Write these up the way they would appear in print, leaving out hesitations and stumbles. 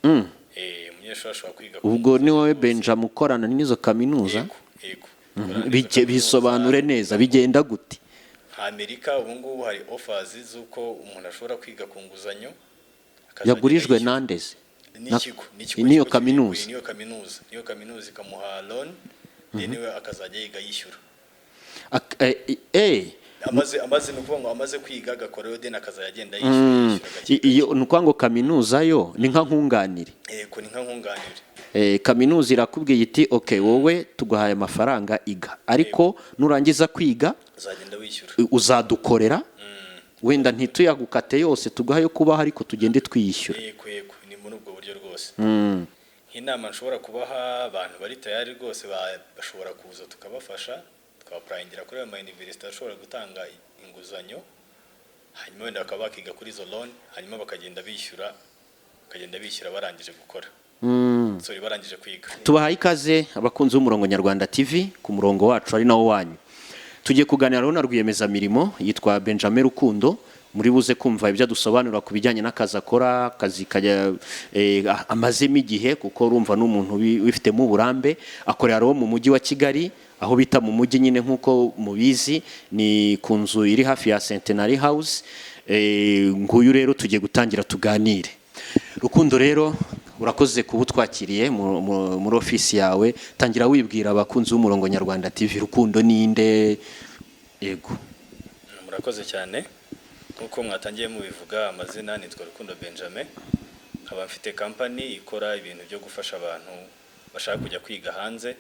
Umunyeshuri ashobora kwiga ku Ubwo ni nguzanyo wowe rwose. Benjamin ukorana n'izo kaminuza? Yego, yego. Dukorana n'izo kaminuza. Bisobanure neza, bigenda gute? Nka Amerika ubu ngubu hari offers z'uko umuntu ashobora kwiga ku nguzanyo, akazagenda Yagurijwe yishyura. Nandeze? N'ikigo, n'ikigo N'iyo kiba kaminuza? Niyo kaminuza ikamuha loan, then we akazajya yiga yishyura. Amaze, ni ukuvuga ngo amaze kwiga agakorayo, then akazajya agenda yishyura, yishyura gake. Iyo ni ukuvuga ngo kaminuza yo ni nka nkunganire? Yego, ni nka nkunganire. Kaminuza irakubwiye iti: "Ok, wowe tuguhaye amafaranga, iga, ariko nurangiza kwiga uzagenda wishyura." Uzadukorera, wenda ntituyagukate yose, tuguhaye yo kubaho, ariko tugende twiyishyura. Yego, ni muri ubwo buryo rwose. Nk'inama nshobora kubaha abantu bari tayari rwose, bashobora kuza tukabafasha, tukabapplyingira kuri ayo ma university ashobora gutanga inguzanyo, hanyuma wenda bakaba bakiga kuri izo loan, hanyuma bakagenda bishyura barangije gukora, sorry, barangije kwiga. Tubahaye ikaze abakunzi b'Umurongo Nyarwanda TV, ku murongo wacu ari nawo wanyu. Tugiye kuganira rero na rwiyemezamirimo yitwa Benjamin Rukundo. Muri buze kumva ibyo adusobanurira ku bijyanye n'akazi akora, akazi kajya amazemo igihe, kuko urumva ni umuntu wifitemo uburambe. Akorera rero mu Mujyi wa Kigali, aho bita mu mujyi nyine nk'uko mubizi, ni ku nzu iri hafi ya Centenary House. Nguyu rero tugiye gutangira tuganire. Rukundo rero, urakoze kuba utwakiriye muri ofisi yawe. Tangira wibwira abakunzi b'Umurongo Nyarwanda TV. Rukundo ninde? Yego. Murakoze cyane. Nk'uko mwatangiye mubivuga, amazina nitwa Rukundo Benjamin, nkaba mfite company ikora ibintu byo gufasha abantu bashaka kujya kwiga hanze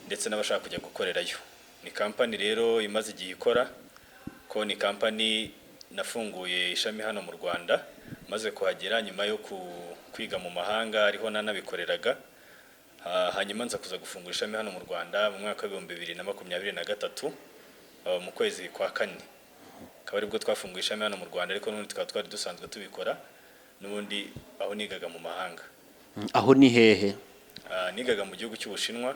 ndetse n'abashaka kujya gukorerayo. Ni company rero imaze igihe ikora, ko ni company nafunguye ishami hano mu Rwanda maze kuhagera nyuma yo kwiga mu mahanga, ariho nanabikoreraga. Hanyuma nza kuza gufungura ishami hano mu Rwanda mu mwaka wa 2023, mu kwezi kwa kane, akaba aribwo twafunguye ishami hano mu Rwanda, ariko n'ubundi tukaba twari dusanzwe tubikora n'ubundi aho nigaga mu mahanga. Aho ni hehe? Nigaga mu gihugu cy'Ubushinwa,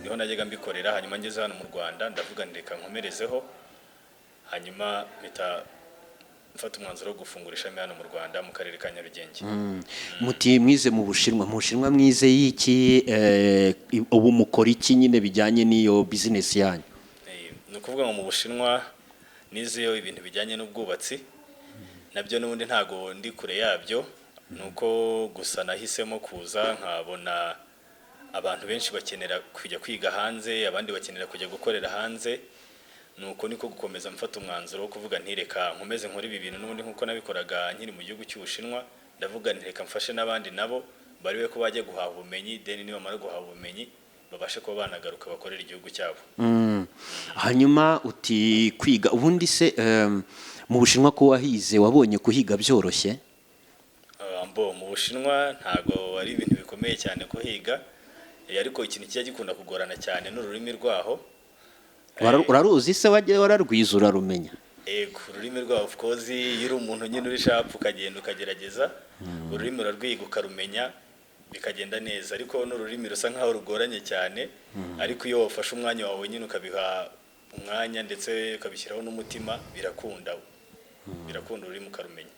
niho najyaga mbikorera. Hanyuma ngeze hano mu Rwanda ndavuga nti reka nkomerezeho, hanyuma mpita mfata umwanzuro wo gufungura ishami hano mu Rwanda mu karere ka Nyarugenge. Muti mwize mu Bushinwa. Mu Bushinwa mwize y'iki? Ubu mukora iki nyine bijyanye n'iyo bizinesi yanyu? Ni ukuvuga ngo mu Bushinwa nizeyo ibintu bijyanye n'ubwubatsi. Nabyo n'ubundi ntago ndi kure yabyo, ni uko gusa nahisemo kuza nkabona abantu benshi bakenera kujya kwiga hanze, abandi bakenera kujya gukorera hanze. Nuko niko gukomeza mfata umwanzuro wo kuvuga nti reka nkomeze nkore ibi bintu n'ubundi nk'uko nabikoraga nkiri mu gihugu cy'Ubushinwa. Ndavuga nti reka mfashe n'abandi nabo barebe ko bajya guhaha ubumenyi, then nibamara guhaha ubumenyi babashe kuba banagaruka bakorera igihugu cyabo. Hanyuma uti kwiga ubundi se, mu Bushinwa ko wahize, wabonye kuhiga byoroshye? Mbo mu Bushinwa ntago ari ibintu bikomeye cyane kuhiga, ariko ikintu kijya gikunda kugorana cyane n'ururimi rwaho. Uraruzi se? Wajya wararwize, urarumenya? Ego, ururimi rwaho, of course, iyo uri umuntu nyine uri sharp ukagenda ukagerageza, ururimi urarwiga ukarumenya bikagenda neza, ariko n'ururimi rusa nkaho rugoranye cyane. Ariko iyo wafashe umwanya wawe nyine ukabiha umwanya ndetse ukabishyiraho n'umutima, birakunda, birakunda, ururimi ukarumenya.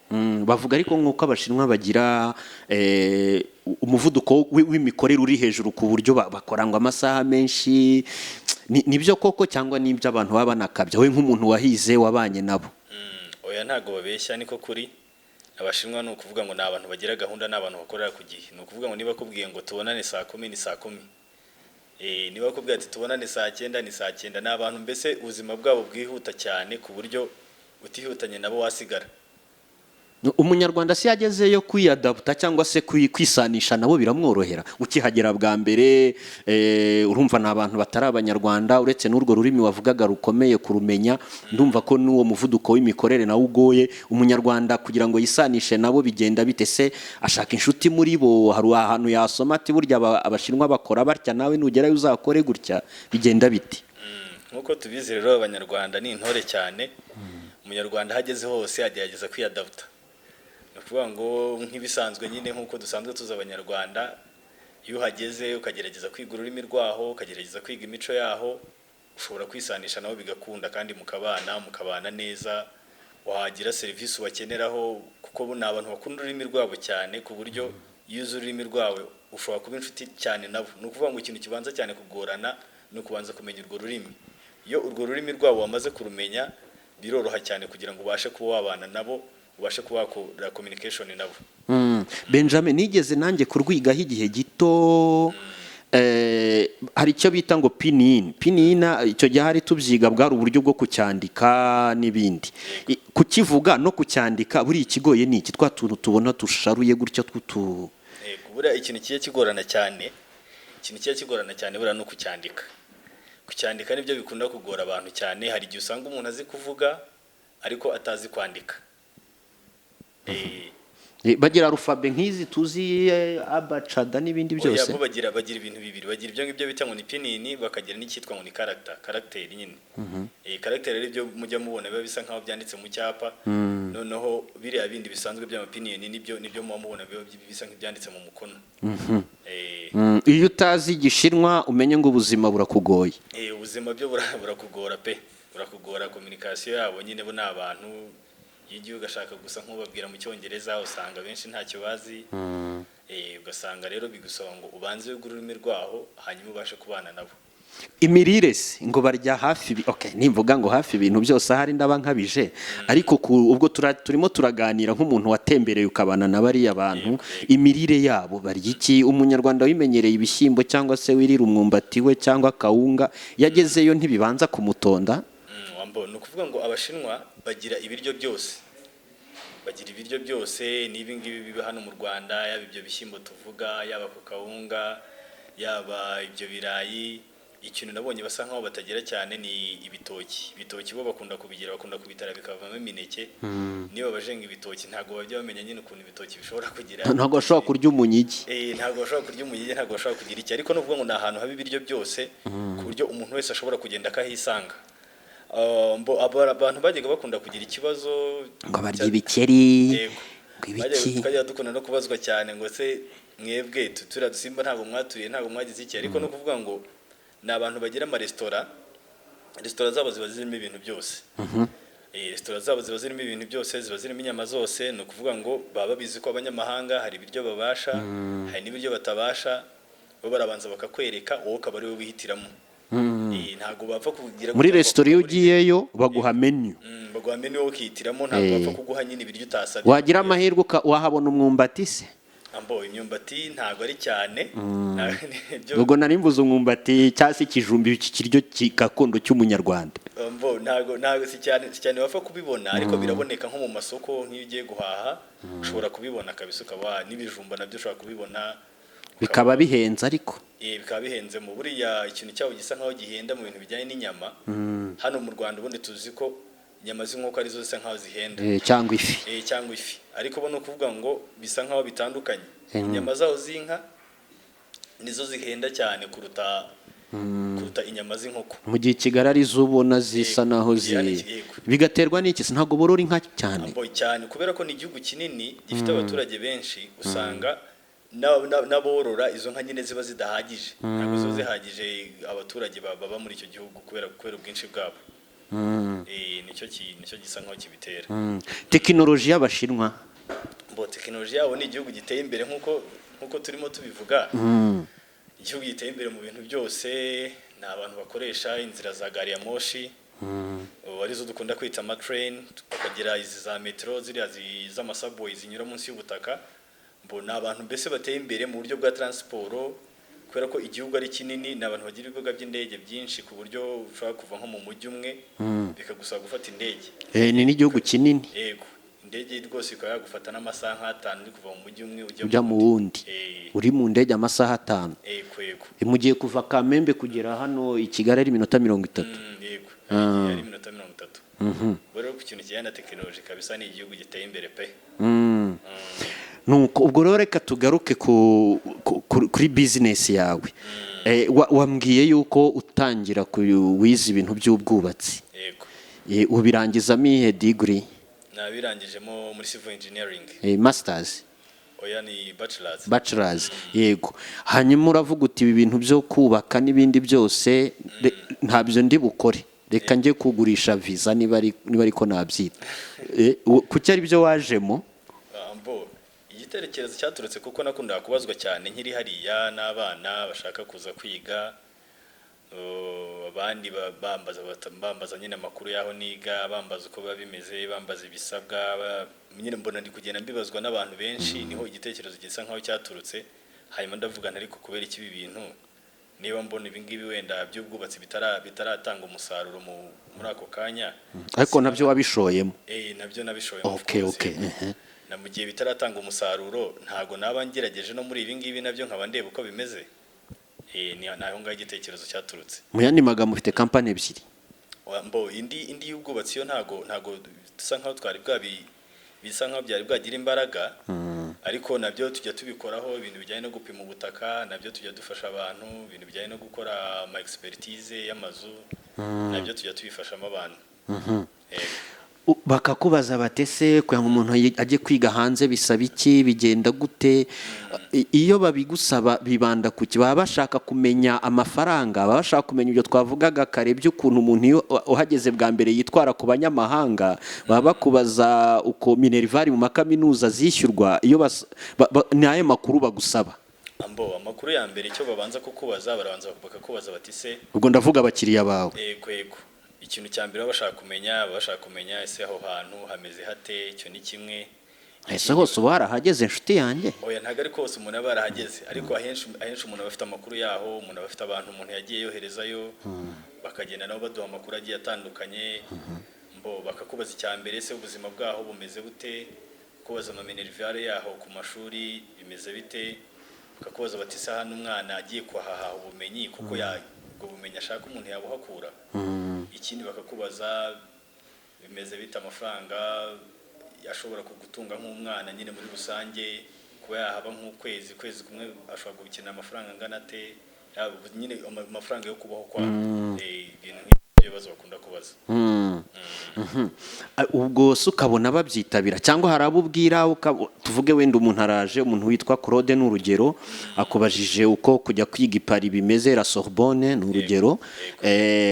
Bavuga ariko nk'uko Abashinwa bagira umuvuduko w'imikorere uri hejuru, ku buryo bakora ngo amasaha menshi. Nibyo koko cyangwa n'ibyo abantu baba banakabya? We nk'umuntu wahize, wabanye nabo. Oya, ntago babeshya, niko kuri. Abashinwa ni ukuvuga ngo ni abantu bagira gahunda, ni abantu bakorera ku gihe. Ni ukuvuga ngo niba akubwiye ngo tubonane saa 10, ni saa 10. Niba akubwiye ati tubonane saa 9, ni saa 9. Ni abantu mbese ubuzima bwabo bwihuta cyane, ku buryo utihutanye nabo wasigara. Umunyarwanda se yagezeyo kwiyadaputa cyangwa se kwisanisha nabo biramworohera? Ukihagera bwa mbere, urumva ni abantu batari Abanyarwanda, uretse n'urwo rurimi wavugaga rukomeye kurumenya, ndumva ko n'uwo muvuduko w'imikorere nawo ugoye Umunyarwanda. Kugira ngo yisanishe nabo bigenda bite se? Ashaka inshuti muri bo? Hari ahantu yasoma ati burya Abashinwa bakora batya, nawe nugerayo uzakore gutya? Bigenda bite? Nk'uko tubizi rero, Abanyarwanda ni intore cyane. Umunyarwanda aho ageze hose agerageza kwiyadaputa. Ni ukuvuga ngo nk'ibisanzwe nyine, nk'uko dusanzwe tuzi Abanyarwanda, iyo uhageze ukagerageza kwiga ururimi rwaho, ukagerageza kwiga imico yaho, ushobora kwisanisha nabo bigakunda, kandi mukabana neza. Wagira serivisi ubakeneraho, kuko bo ni abantu bakunda ururimi rwabo cyane, ku buryo Iyo uzi ururimi rwawe, ushobora kuba inshuti cyane nabo. Ni ukuvuga ngo ikintu kibanza cyane kugorana ni ukubanza kumenya urwo rurimi. Iyo urwo rurimi rwabo wamaze kurumenya, biroroha cyane kugira ngo ubashe kuba wabana nabo, ubashe kuba wakora communication nabo. Benjamin, nigeze nanjye kurwigaho igihe gito. Hari icyo bita ngo pinyin. Pinyin, icyo gihe hari tubyiga, bwari uburyo bwo kucyandika n'ibindi. Kukivuga no kucyandika, buri ikigoye ni iki? Twa tuntu tubona dusharuye gutya tw'utu Yego, buriya ikintu kijya kigorana cyane, ikintu kijya kigorana cyane buriya ni ukucyandika. Kucyandika nibyo bikunda kugora abantu cyane. Hari igihe usanga umuntu azi kuvuga ariko atazi kwandika. Bagira alphabet nk'izi tuzi, abacada n'ibindi Oya, byose? bo bagira ibintu bibiri. Bagira ibyo ngibyo bita ngo ni pinyin, bakagira n'icyitwa ngo ni character, caractère nyine. Caractère rero, ibyo mujya mubona biba bisa nkaho byanditse mu cyapa. Noneho biriya bindi bisanzwe by'amapinyin nibyo muba mubona biba bisa nk'ibyanditse mu mukono. Iyo utazi Igishinwa, umenye ngo ubuzima burakugoye. Ubuzima byo burakugora pe, burakugora. Communication yabo nyine, bo ni abantu iyo ugiye ugashaka gusa nk'ubabwira mu Cyongereza, usanga benshi ntacyo bazi. Ugasanga rero bigusaba ngo ubanze wige ururimi rwaho, hanyuma ubashe kubana nabo. Imirire se, ngo barya hafi okay, nimvuga ngo hafi ibintu byose ahari ndaba nkabije, ariko ubwo turimo turaganira nk'umuntu watembereye ukabana na bariya bantu, imirire yabo, barya iki? Umunyarwanda wimenyereye ibishyimbo cyangwa se wirira umwumbati we cyangwa kawunga, yagezeyo ntibibanza kumutonda? Wambo, ni ukuvuga ngo Abashinwa bagira ibiryo byose, bagira ibiryo byose n'ibi ngibi biba hano mu Rwanda, yaba ibyo bishyimbo tuvuga, yaba ku kawunga, yaba ibyo birayi. Ikintu nabonye basa nkaho batagira cyane ni ibitoki. Ibitoki bo bakunda kubigira, bakunda kubitara bikavamo imineke. Niba bajenga ibitoki, ntabwo bajya bamenya nyine ukuntu ibitoki bishobora kugira Ntabwo bashobora kurya umunyigi. Ntabwo bashobora kurya umunyigi, ntabwo bashobora kugira iki, ariko no kuvuga ngo ni ahantu haba ibiryo byose ku buryo umuntu wese ashobora kugenda akahisanga. Abantu bajyaga bakunda kugira ikibazo Ngo barya ibikeri. Yego. Ngo ibiki. Twajyaga dukunda no kubazwa cyane ngo: "Se mwebwe turiya dusimba ntabwo mwaturiye, ntabwo mwagize iki?" Ariko no kuvuga ngo ni abantu bagira amaresitora, resitora zabo ziba zirimo ibintu byose. Resitora zabo ziba zirimo ibintu byose, ziba zirimo inyama zose. Ni ukuvuga ngo baba babizi ko abanyamahanga hari ibiryo babasha, hari n'ibiryo batabasha. Bo barabanza bakakwereka, wowe ukaba ari wowe wihitiramo. Ntabwo bapfa kugira Muri gutya ngo resitora iyo bakugurire. ugiyeyo baguha menu. Baguha menu, wowe ukihitiramo, ntabwo bapfa kuguha nyine ibiryo utasabye. Wagira amahirwe wahabona umwumbati se? Ambo, imyumbati ntabwo ari cyane. Ubwo nari mvuze umwumbati cyangwa se ikijumba, iki kiryo gakondo cy'Umunyarwanda. Ambo, ntabwo si cyane bapfa kubibona, ariko biraboneka nko mu masoko. Nk'iyo ugiye guhaha ushobora kubibona kabisa, ukaba n'ibijumba nabyo ushobora kubibona. Bikaba bihenze ariko. Bikaba bihenze. Mu buriya ikintu cyabo gisa nkaho gihenda mu bintu bijyanye n'inyama, hano mu Rwanda ubundi tuzi ko inyama z'inkoko arizo zisa nkaho zihenda. Cyangwa ifi. Cyangwa ifi, ariko bo ni ukuvuga ngo bisa nkaho bitandukanye. Inyama zaho z'inka nizo zihenda cyane kuruta inyama z'inkoko. Mu gihe Kigali ari zo ubona zisa naho zi Yego. Bigaterwa n'iki se? Ntabwo borora inka cyane? Ambo, cyane kubera ko ni igihugu kinini gifite abaturage benshi, usanga n'aborora izo nka nyine ziba zidahagije, ntabwo ziba zihagije abaturage baba muri icyo gihugu kubera ubwinshi bwabo. Nicyo gisa nkaho kibitera. Tekinoloji y'Abashinwa? Bo, tekinoloji yabo, ni igihugu giteye imbere nk'uko turimo tubivuga. Igihugu giteye imbere mu bintu byose. Ni abantu bakoresha inzira za gari ya moshi, ubu arizo dukunda kwita amatrain, bakagira izi za metro, ziriya z'amasubway zinyura munsi y'ubutaka. Mbo, ni abantu mbese bateye imbere mu buryo bwa transport. Kubera ko igihugu ari kinini, ni abantu bagira ibibuga by'indege byinshi, ku buryo ushobora kuva nko mu mujyi umwe bikagusaba gufata indege. Ni n'igihugu kinini. Yego, indege rwose ikaba yagufata n'amasaha nk'atanu uri kuva mu mujyi umwe ujya Ujya mu wundi. Uri mu ndege amasaha 5? Yego. Mu gihe kuva Kamembe kugera hano i Kigali ari iminota 30. Yego, ari iminota 30. Ubwo rero ku kintu kijyanye na tekinoloji, kabisa ni igihugu giteye imbere pe. Nuko ubwo rero reka tugaruke kuri bizinesi yawe. Wambwiye yuko utangira wize ibintu by'ubwubatsi. Yego. Ubirangizamo iyihe degree? Nabirangijemo muri civil engineering. Masters? Oya, ni bachelors. Bachelors, yego. Hanyuma uravuga uti: "Ibi bintu byo kubaka n'ibindi byose ntabyo ndi bukore, reka njye kugurisha visa," niba ariko nabyita. Kuki ari byo wajemo? Mbo, igitangira Igitekerezo cyaturutse kuko nakundaga kubazwa cyane nkiri hariya n'abana bashaka kuza kwiga. Abandi bambaza nyine amakuru y'aho niga, bambaza uko biba bimeze, bambaza ibisabwa, nyine mbona ndi kugenda mbibazwa n'abantu benshi. Niho igitekerezo gisa nkaho cyaturutse. Hanyuma ndavuga nti: "Ariko kubera iki ibi bintu, niba mbona ibi ngibi wenda by'ubwubatsi bitaratanga umusaruro muri ako kanya?" Ariko nabyo wabishoyemo? Eh, nabyo nabishoyemo, of course. Na mu gihe bitaratanga umusaruro, ntago naba ngerageje no muri ibi ngibi nabyo nkaba ndeba uko bimeze. Ni aho ngaho igitekerezo cyaturutse. Mu yandi magambo, ufite kampani ebyiri? Mbo indi y'ubwubatsi yo ntago dusa nkaho twari bwabi, bisa nkaho byari bwagira imbaraga, ariko nabyo tujya tubikoraho ibintu bijyanye no gupima ubutaka, nabyo tujya dufasha abantu, ibintu bijyanye no gukora ama expertise y'amazu, nabyo tujya tubifashamo abantu. Yego. Bakakubaza batese kugira ngo umuntu ajye kwiga hanze bisaba iki, bigenda gute? Iyo babigusaba bibanda ku ki? Baba bashaka kumenya amafaranga, baba bashaka kumenya ibyo twavugaga kare by'ukuntu umuntu iyo uhageze bwa mbere yitwara ku banyamahanga, baba bakubaza uko minerval mu makaminuza zishyurwa? Iyo ni ayo makuru bagusaba? Ambo amakuru ya mbere, icyo babanza kukubaza, barabanza bakakubaza bati: "Se?" Ubwo ndavuga abakiriya bawe. Yego, ikintu cya mbere baba bashaka kumenya, ese aho hantu hameze hate? Icyo ni kimwe. Ese hose uba warahageze, inshuti yanjye? Oya, ntabwo ariko hose umuntu aba yarahageze, ariko ahenshi umuntu aba afite amakuru yaho, umuntu aba afite abantu umuntu yagiye yoherezayo, bakagenda nabo baduha amakuru agiye atandukanye. Mbo bakakubaza icya mbere: ese ubuzima bwaho bumeze bute? Kubaza amaminerval yaho ku mashuri bimeze bite? Bakakubaza bati: "Se hano umwana agiye kuhahaha ubumenyi, kuko ubwo bumenyi ashaka umuntu yabuhakura?" Ikindi bakakubaza: bimeze bite amafaranga ashobora kugutunga nk'umwana nyine muri rusange, kuba yahaba nk'ukwezi, kwezi kumwe, ashobora gukenera amafaranga angana ate? Yaba nyine amafaranga yo kubaho kwa ibintu nk'ibyo bibazo bakunda kubaza. Ubwo se ukabona babyitabira, cyangwa hari abo ubwira tuvuge wenda umuntu araje, umuntu witwa Claude ni urugero, akubajije uko kujya kwiga i Paris bimeze, la Sorbonne ni urugero,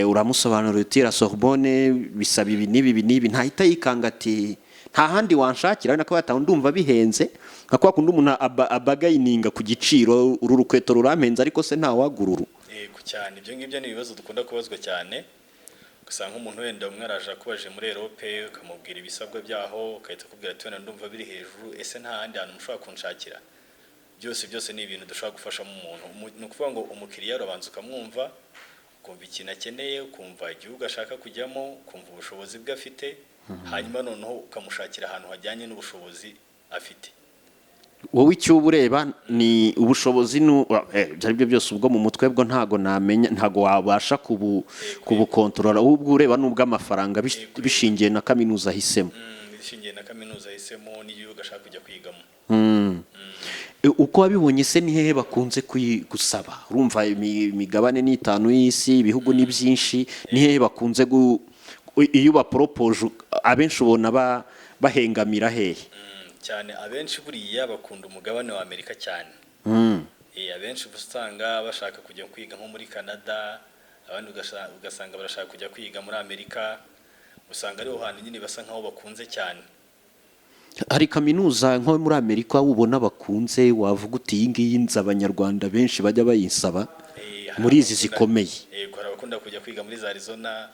uramusobanurira uti: "La Sorbonne bisaba ibi n'ibi, ibi n'ibi." Ntahita yikanga ati: "Nta handi wanshakira?" Ari nako yataha: "Ndumva bihenze." Nka kwa kundi umuntu abargaininga ku giciro: "Uru rukweto rurampenze, ariko se ntawagura uru?" Yego cyane, ibyo ngibyo ni ibibazo dukunda kubazwa cyane. Ugasanga nk'umuntu wenda umwe araje akubaje muri Europe, ukamubwira ibisabwa byaho, ugahita akubwira ati: "Wenda ndumva biri hejuru, ese nta handi hantu mushobora kunshakira?" Byose byose ni ibintu dushobora gufashamo umuntu. Ni ukuvuga ngo umukiriya urabanza ukamwumva, ukumva ikintu akeneye, ukumva igihugu ashaka kujyamo, ukumva ubushobozi bwe afite, hanyuma noneho ukamushakira ahantu hajyanye n'ubushobozi afite. Wowe icyo uba ureba ni ubushobozi, ibyo ari byo byose ubwo mu mutwe bwo ntago namenya, ntago wabasha kubukontorora. Wowe ubwo ureba ni ubw'amafaranga bishingiye na kaminuza ahisemo. Bishingiye na kaminuza ahisemo n'igihugu ashaka kujya kwigamo. Uko wabibonye se, ni hehe bakunze gusaba? Urumva imigabane ni itanu y'isi, ibihugu ni byinshi. Ni hehe bakunze iyo ubaporopoje, abenshi ubona bahengamira hehe? Cyane abenshi buriya bakunda umugabane wa Amerika cyane. Abenshi uba usanga bashaka kujya kwiga nko muri Canada, abandi ugasanga barashaka kujya kwiga muri Amerika. Usanga ariho hantu nyine basa nkaho bakunze cyane. Hari kaminuza nko muri Amerika ubona bakunze, wavuga uti: "Iyi ngiyi nzi abanyarwanda benshi bajya bayisaba," Hari muri izi zikomeye? Yego, hari abakunda kujya kwiga muri za Arizona,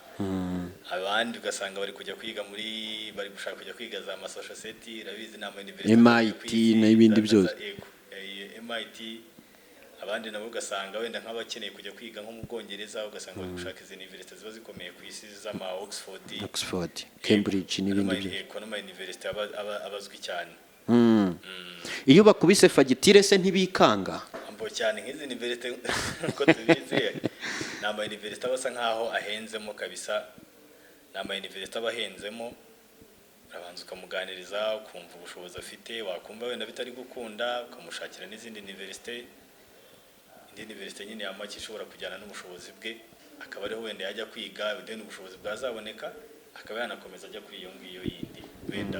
abandi ugasanga bari kujya kwiga muri, bari gushaka kujya kwiga za Massachusetts, urabizi ni ama university MIT n'ibindi byose. Yego, MIT. Abandi nabo ugasanga wenda nk'abakeneye kujya kwiga nko mu Bwongereza, ugasanga bari gushaka izi university ziba zikomeye ku isi z'ama Oxford, Oxford, Cambridge n'ibindi byose. Yego, n'ama university aba azwi cyane. Iyo bakubise fagitire se ntibikanga? Ambo cyane, nk'izi university uko tubizi ni ama university aba asa nkaho ahenzemo kabisa, ni ama university aba ahenzemo. Urabanza ukamuganiriza, ukumva ubushobozi afite, wakumva wenda bitari gukunda, ukamushakira n'izindi university, indi university nyine ya make ishobora kujyana n'ubushobozi bwe, akaba ariho wenda yajya kwiga, then ubushobozi bwazaboneka akaba yanakomeza ajya kuri iyo ngiyo yindi wenda,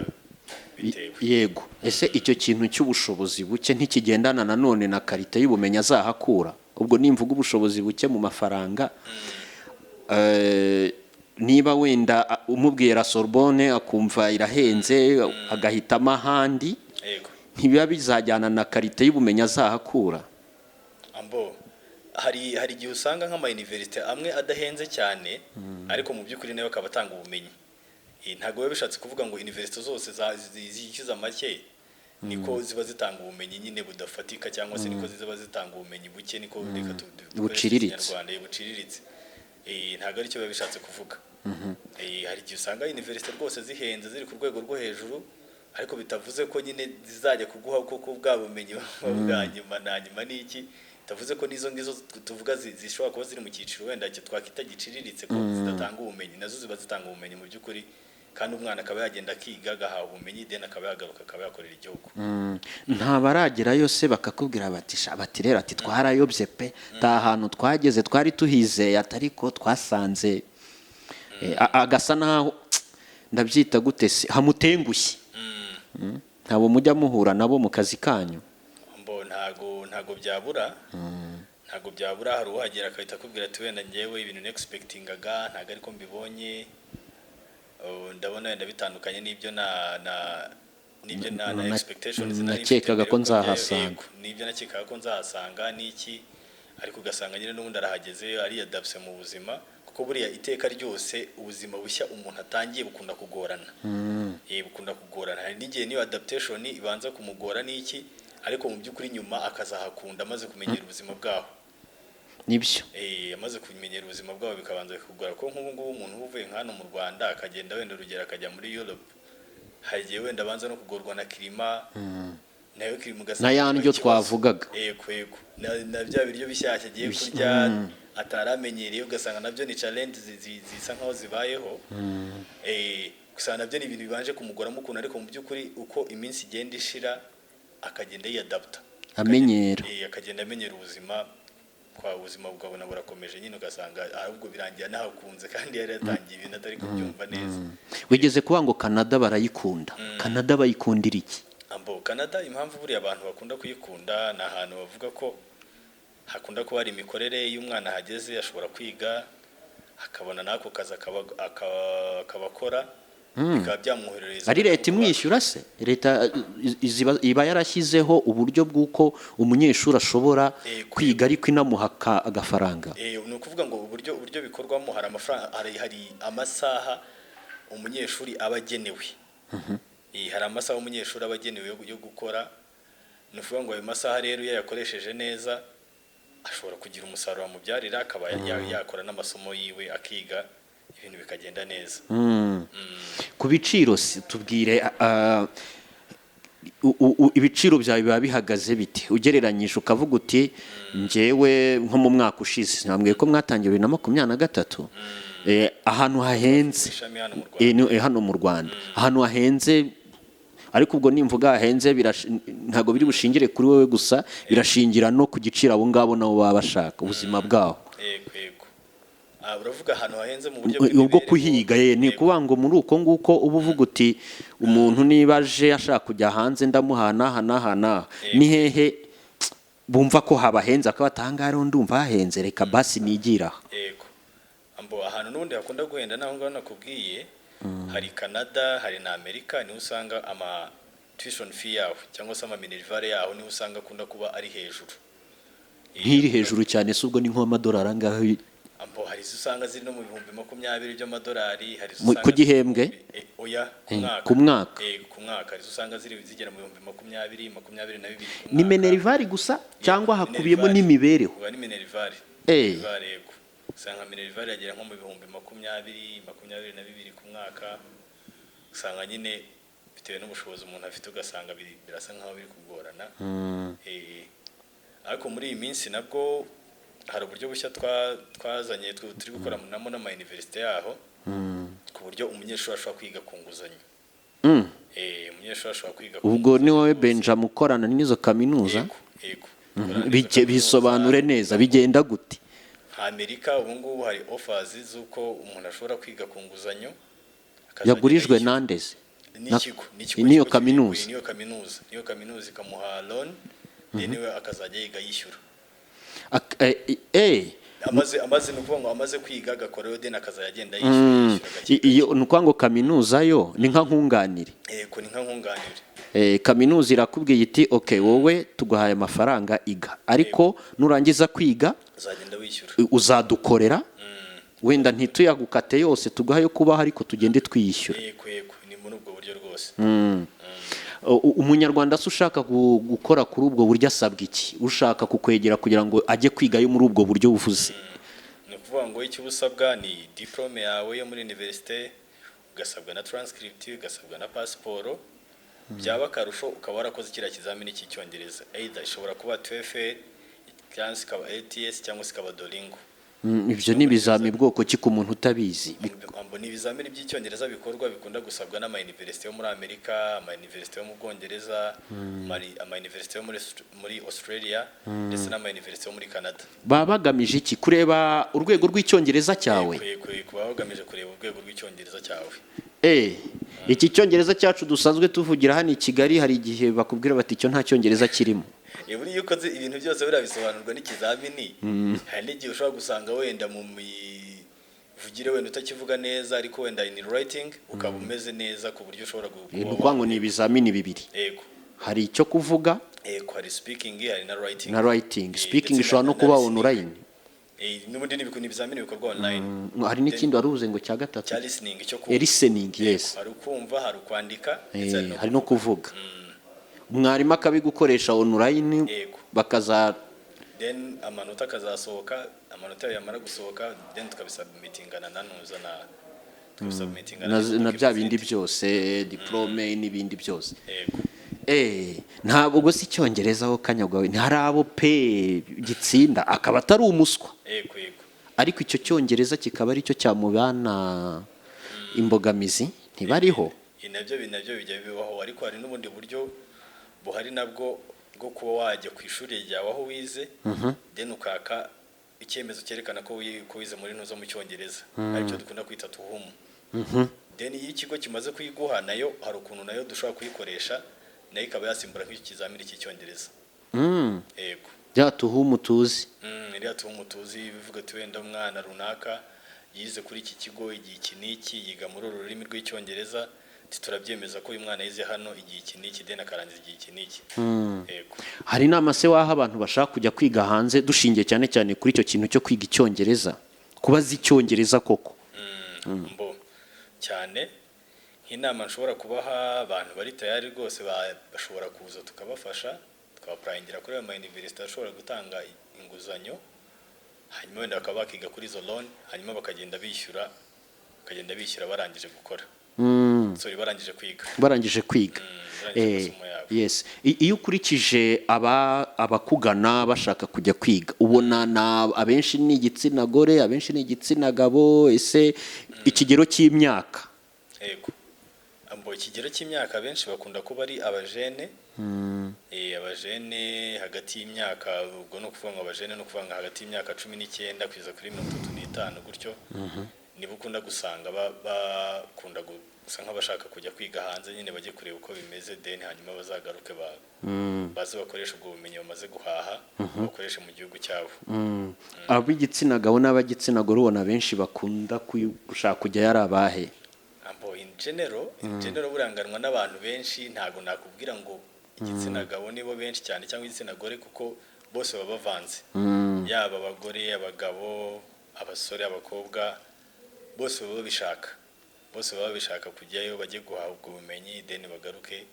bitewe. Yego. Ese icyo kintu cy'ubushobozi buke ntikigendana nanone na qualité y'ubumenyi azahakura? Ubwo nimvuga ubushobozi buke mu mafaranga, niba wenda umubwira Sorbonne akumva irahenze agahitamo ahandi, ntibiba bizajyana na qualité y'ubumenyi azahakura? Ambo hari igihe usanga nk'amayuniverisite amwe adahenze cyane, ariko mu by'ukuri nayo akaba atanga ubumenyi. Ntabwo biba bishatse kuvuga ngo universite zose zishyuza make niko ziba zitanga ubumenyi nyine budafatika, cyangwa se niko ziba zitanga ubumenyi buke, niko reka dukoreshe Buciriritse. Ikinyarwanda, buciriritse. Ntabwo aricyo biba bishatse kuvuga. Hari igihe usanga universite rwose zihenze, ziri ku rwego rwo hejuru, ariko bitavuze ko nyine zizajya kuguha koko bwa bumenyi bwa nyuma na nyuma. N'iki bitavuze ko n'izo ngizo tuvuga zishobora kuba ziri mu cyiciro wenda cyo twakwita giciriritse ko zidatanga ubumenyi. Nazo ziba zitanga ubumenyi mu by'ukuri, kandi umwana akaba yagenda akiga, agahaha ubumenyi, then akaba yagaruka akaba yakorera igihugu. Nta baragerayo se bakakubwira bati: "Sha," bati rero, ati: "Twarayobye pe, nta hantu twageze twari tuhizeye, atari ko twasanze agasa naho, ndabyita gute se, hamutengushye"? Ntabwo mujya muhura nabo mu kazi kanyu? Mbo ntago byabura, ntago byabura. Hari uhagera agahita akubwira ati: "Wenda ngewe ibintu nexpectingaga ntago ariko mbibonye. Oh, ndabona wenda bitandukanye n'ibyo na n'ibyo na expectations nari mfite nakekaga mbere ko yuko njyayo." nzahasanga. Yego, n'ibyo nakekaga ko nzahasanga n'iki, ariko ugasanga nyine n'ubundi arahageze, ariyadapse mu buzima, kuko buriya iteka ryose ubuzima bushya umuntu atangiye bukunda kugorana. Bukunda kugorana. Hari n'igihe niyo adaptation ibanza kumugora n'iki, ariko mu by'ukuri nyuma akazahakunda amaze kumenyera ubuzima bwaho. Nibyo. Amaze kumenyera ubuzima bwabo bikabanza bikugora, ko nk'ubu ngubu umuntu uba uvuye nka hano mu Rwanda akagenda wenda urugero akajya muri Europe, hari igihe wenda abanza no kugorwa na climat, nayo climat ugasanga Na ya ndyo ikibazo. twavugaga. Yego, na bya biryo bishyashya agiye kurya ataramenyereye, ugasanga nabyo ni challenge zisa nkaho zibayeho. Gusa nabyo ni ibintu bibanje kumugoramo ukuntu, ariko mu by'ukuri uko iminsi igenda ishira akagenda yiyadapta. Amenyera. Akagenda amenyera ubuzima kwa ubuzima bukabona burakomeje nyine, ugasanga ahubwo birangira nahakunze kandi yari yatangiye ibintu atari kubyumva neza. Wigeze kuvuga ngo Canada barayikunda. Canada bayikundira iki? Ambo Canada, impamvu buriya abantu bakunda kuyikunda, ni ahantu bavuga ko hakunda kuba hari imikorere. Iyo umwana ahageze ashobora kwiga, akabona n'ako kazi, akaba akora, bikaba byamwoherereza. Ari leta imwishyura se? Leta iba yarashyizeho uburyo bw'uko umunyeshuri ashobora kwiga ariko inamuha agafaranga? Ni ukuvuga ngo uburyo bikorwamo, hari amafaranga, hari amasaha umunyeshuri aba agenewe. Hari amasaha umunyeshuri aba agenewe yo gukora. Ni ukuvuga ngo ayo masaha rero iyo yayakoresheje neza ashobora kugira umusaruro amubyarira, akaba yakora n'amasomo yiwe, akiga, ibintu bikagenda neza. Ku biciro se, tubwire ibiciro byawe biba bihagaze bite ugereranyije, ukavuga uti: "Njyewe nko mu mwaka ushize," nambwiye ko mwatangiye 2023, ahantu hahenze Ishami hano mu Rwanda. Hano mu Rwanda ahantu hahenze, ariko ubwo nimvuga hahenze ntabwo biri bushingire kuri wowe gusa, birashingira no ku giciro abo ngabo nabo baba bashaka, ubuzima bwaho. Yego. Uravuga ahantu hahenze mu buryo Ubwo bw'imibereho. Kuhiga ye ni ukuvuga ngo muri uko nguko uba uvuga uti: "Umuntu niba aje ashaka kujya hanze ndamuha n'aha n'aha n'aha." Ni hehe bumva ko habahenze, akaba ati: "Ahangaha rero ndumva hahenze, reka basi nigira aha"? Yego, ambo ahantu n'ubundi hakunda guhenda naho ngaho nakubwiye, hari Canada, hari na Amerika. Niho usanga ama tuition fee yaho cyangwa se ama minerval yaho, niho usanga akunda kuba ari hejuru. Nk'iri hejuru cyane se ubwo ni nk'amadolari angahe? Ambo hari izo usanga ziri no mu 20,000 by'amadolari, hari izo usanga Ku gihembwe? Oya, ku mwaka. Ku mwaka. Ku mwaka. Hari izo usanga ziri zigera mu 20,000, 22 ku Ni mwaka. minerval gusa cyangwa Yego, hakubiyemo minerval. n'imibereho? Uba ni minerval. Minerval, yego. Usanga minerval yagera nko mu 20,000, 22 ku mwaka. Usanga nyine bitewe n'ubushobozi umuntu afite, ugasanga birasa nkaho biri kugorana. Ariko muri iyi minsi nabwo hari uburyo bushya twazanye turi gukora namo n'ama université yaho, ku buryo umunyeshuri ashobora kwiga ku nguzanyo. Umunyeshuri ashobora kwiga ku Ubwo ni nguzanyo wowe rwose. Benjamin ukorana n'izo kaminuza? Yego. Dukorana n'izo kaminuza. Bisobanure neza, bigenda gute? Nka Amerika ubu ngubu hari offers z'uko umuntu ashobora kwiga ku nguzanyo, akazagenda Yagurijwe yishyura. nandeze? N'ikigo N'iyo kigo kaminuza? Niyo kaminuza ikamuha loan, then we akazajya yiga yishyura. Amaze, ni ukuvuga ngo amaze kwiga agakorayo, then akazajya agenda yishyura, yishyura gake. Iyo ni ukuvuga ngo kaminuza yo ni nka nkunganire? Yego, ni nka nkunganire. Kaminuza irakubwiye iti: "Ok, wowe tuguhaye amafaranga, iga, ariko nurangiza kwiga uzagenda wishyura." Uzadukorera, wenda ntituyagukate yose, tuguhaye kubaho, ariko tugende twiyishyura. Yego, ni muri ubwo buryo rwose. Umunyarwanda se ushaka gukora kuri ubwo buryo asabwa iki, ushaka kukwegera kugira ngo ajye kwigayo muri ubwo buryo buvuze? Ni ukuvuga ngo icyo uba usabwa ni diplôme yawe yo muri université, ugasabwa na transcript, ugasabwa na pasiporo. Byaba akarusho ukaba warakoze kiriya kizamini cy'Icyongereza, either ishobora kuba TOEFL cyangwa se ikaba ATS cyangwa se ikaba Duolingo. Ibyo ni ibizami bwoko ki ku muntu utabizi? Ambo, ni ibizamini by'Icyongereza bikorwa, bikunda gusabwa n'ama université yo muri Amerika, ama université yo mu Bwongereza, ama université yo muri Australia ndetse n'ama université yo muri Canada. Baba bagamije iki? Kureba urwego rw'Icyongereza cyawe? Yego, baba bagamije kureba urwego rw'Icyongereza cyawe. Iki Cyongereza cyacu dusanzwe tuvugira hano i Kigali, hari igihe bakubwira bati: "Icyo nta Cyongereza kirimo." Buriya iyo ukoze ibintu byose, buriya bisobanurwa n'ikizamini. Hari n'igihe ushobora gusanga wenda mu mivugire wenda utakivuga neza, ariko wenda in writing ukaba umeze neza ku buryo ushobora Ni kuba ukuvuga ngo ni ibizamini bibiri? Yego. Hari icyo kuvuga Yego, hari speaking, hari na writing. Na writing. Speaking Ndetse ishobora no na kuba listening. online? N'ubundi ni ibizamini bikorwa online. Hari n'ikindi wari uvuze ngo cya gatatu? Cya listening, cyo kumva. Listening, yes. Hari ukumva, hari ukwandika, ndetse Hari no kuvuga, mwarimu akabigukoresha online? Yego. Bakaza Then amanota akazasohoka, amanota yawe yamara gusohoka, then tukabisubmitingana na nuza na tukabisubmitingana na bya bindi byose, diplôme n'ibindi byose. Yego. Ntabwo ubwo si Icyongereza aho kanyagwa, ntihari abo pe gitsinda akaba atari umuswa, Yego. ariko icyo Cyongereza kikaba aricyo cyamubana imbogamizi, ntibariho? Ibi nabyo bijya bibaho, ariko hari n'ubundi buryo buhari nabwo bwo kuba wajya ku ishuri ryawe aho wize, then ukaka icyemezo cyerekana ko wize muri ntuzo mu Cyongereza, aricyo dukunda kwita tuhumu. Then iyo ikigo kimaze kuyiguha, nayo hari ukuntu nayo dushobora kuyikoresha, nayo ikaba yasimbura nk'icyo kizamini cy'Icyongereza. Yego. Bya tuhumu tuzi? Iriya tuhumu tuzi, bivuga ati wenda umwana runaka yize kuri iki kigo igihe iki n'iki, yiga muri uru rurimi rw'Icyongereza, ati turabyemeza ko uyu mwana yize hano igihe iki n'iki, then akarangiza igihe iki n'iki. Yego. Hari inama se waha abantu bashaka kujya kwiga hanze, dushingiye cyane cyane kuri icyo kintu cyo kwiga Icyongereza, kubaza Icyongereza koko? Mbo cyane, nk'inama nshobora kubaha abantu bari tayari rwose, bashobora kuza tukabafasha, tukabapplyingira kuri ayo ma university ashobora gutanga inguzanyo, hanyuma wenda bakaba bakiga kuri izo loan, hanyuma bakagenda bishyura barangije gukora, sorry, barangije kwiga. Barangije kwiga. Barangije amasomo yabo. Yes. Iyo ukurikije abakugana bashaka kujya kwiga, ubona na abenshi ni igitsina gore, abenshi ni igitsina gabo? Ese ikigero cy'imyaka? Yego, ambo, ikigero cy'imyaka, benshi bakunda kuba ari abajene. Abajene hagati y'imyaka, ubwo ni ukuvuga ngo abajene ni ukuvuga ngo hagati y'imyaka 19 kugeza kuri 35 gutyo, nibo ukunda gusanga bakunda gusa nk'abashaka kujya kwiga hanze nyine, bajye kureba uko bimeze, then hanyuma bazagaruke baze bakoreshe ubwo bumenyi bamaze guhaha, bakoreshe mu gihugu cyabo. Ab'igitsina gabo n'ab'igitsina gore, ubona benshi bakunda gushaka kujyayo ari abahe? Ambo, in general buranganwa n'abantu benshi, ntago nakubwira ngo igitsina gabo nibo benshi cyane cyangwa igitsina gore, kuko bose baba bavanze, yaba abagore, abagabo, abasore, abakobwa, bose baba babishaka kujyayo, bajye guhaha ubwo bumenyi, then bagaruke